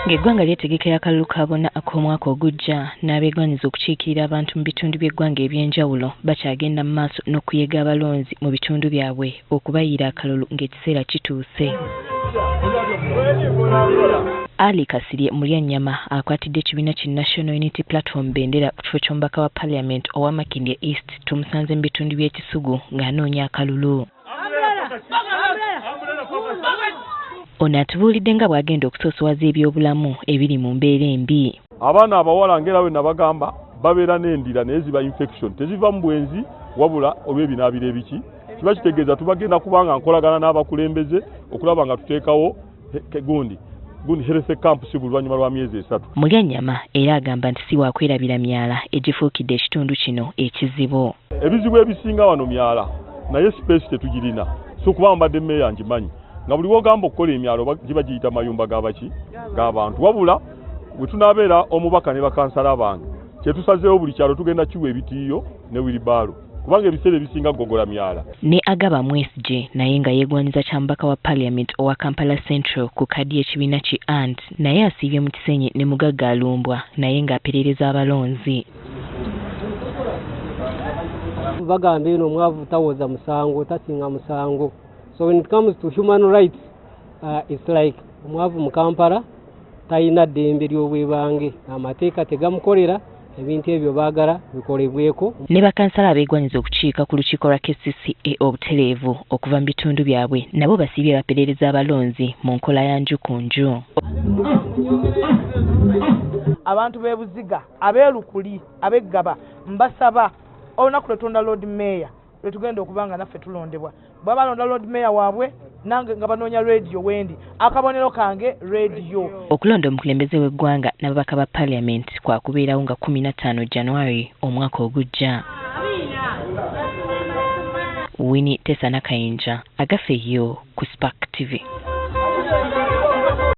Ng'eggwanga lyetegekera akalulu ka bonna ak'omwaka ogujja, n'abeegwanyiza okukiikirira abantu mu bitundu by'eggwanga eby'enjawulo bakyagenda mu maaso n'okuyega abalonzi mu bitundu byabwe okubayiira akalulu ng'ekiseera kituuse. Ali Kasirye Mulyannyama akwatidde ekibiina ki National Unity Platform bendera ku kifo ky'omubaka wa Parliament owa Makindye East tumusanze mu bitundu by'e Kisugu ng'anoonya akalulu. Ono atubuulidde nga bw'agenda okusoosowaza ebyobulamu ebiri mu mbeera embi. Abaana abawala ng'era bwe nabagamba babeera n'endira naye ziba infection, teziva mu bwenzi wabula olw'ebinaabiro ebiki. Kiba kitegeeza tubagenda kubanga nkolagana n'abakulembeze okulaba nga tuteekawo gundi gundi health camp si buli luvannyuma lwa myezi 3. Mulyannyama era agamba nti si waakwerabira myala egifuukidde ekitundu kino ekizibu. Ebizibu ebisinga wano myala naye space tetugirina, so kuba mbadde mmeeya ngimanyi nga buli w'ogamba okukola emyalo giba giyita mayumba g'abaki g'abantu, wabula bwe tunaabeera omubaka ne bakansala bange kye tusazeewo buli kyalo tugenda kiwa ebitiiyo ne wiribaalo kubanga ebiseera ebisinga gogola myala. Ne Agaba Mwesigye naye nga yeegwanyiza kya mubaka wa Parliament owa Kampala Central ku kkaadi y'ekibiina ki ANT naye asiibye mu Kisenyi ne Mugagga Alumbwa naye ng'aperereza abalonzi. Bagamba eno omwavu tawoza musango, tasinga musango. So when it comes to human rights, it's like omwavu mu Kampala talina ddembe ly'obwebange, amateeka tegamukolera, ebintu ebyo baagala bikolebweko. Ne bakansala abeegwanyiza okukiika ku lukiiko lwa KCCA obutereevu okuva mu bitundu byabwe nabo basiibye baperereza abalonzi mu nkola ya nju ku nju. Abantu b'e Buziga, ab'e Lukuli, ab'e Ggaba mbasaba olunaku lwe tulonda Lord Mayor lwe tugenda okuba nga naffe tulondebwa. Bw'aba balonda Lord Mayor waabwe nange nga banoonya radio wendi, akabonero kange radio. Okulonda omukulembeze w'eggwanga n'ababaka ba Parliament kwakubeerawo nga 15 January omwaka ogujja. Winnie Tesa Nakayinja, Agafeeyo ku Spark TV.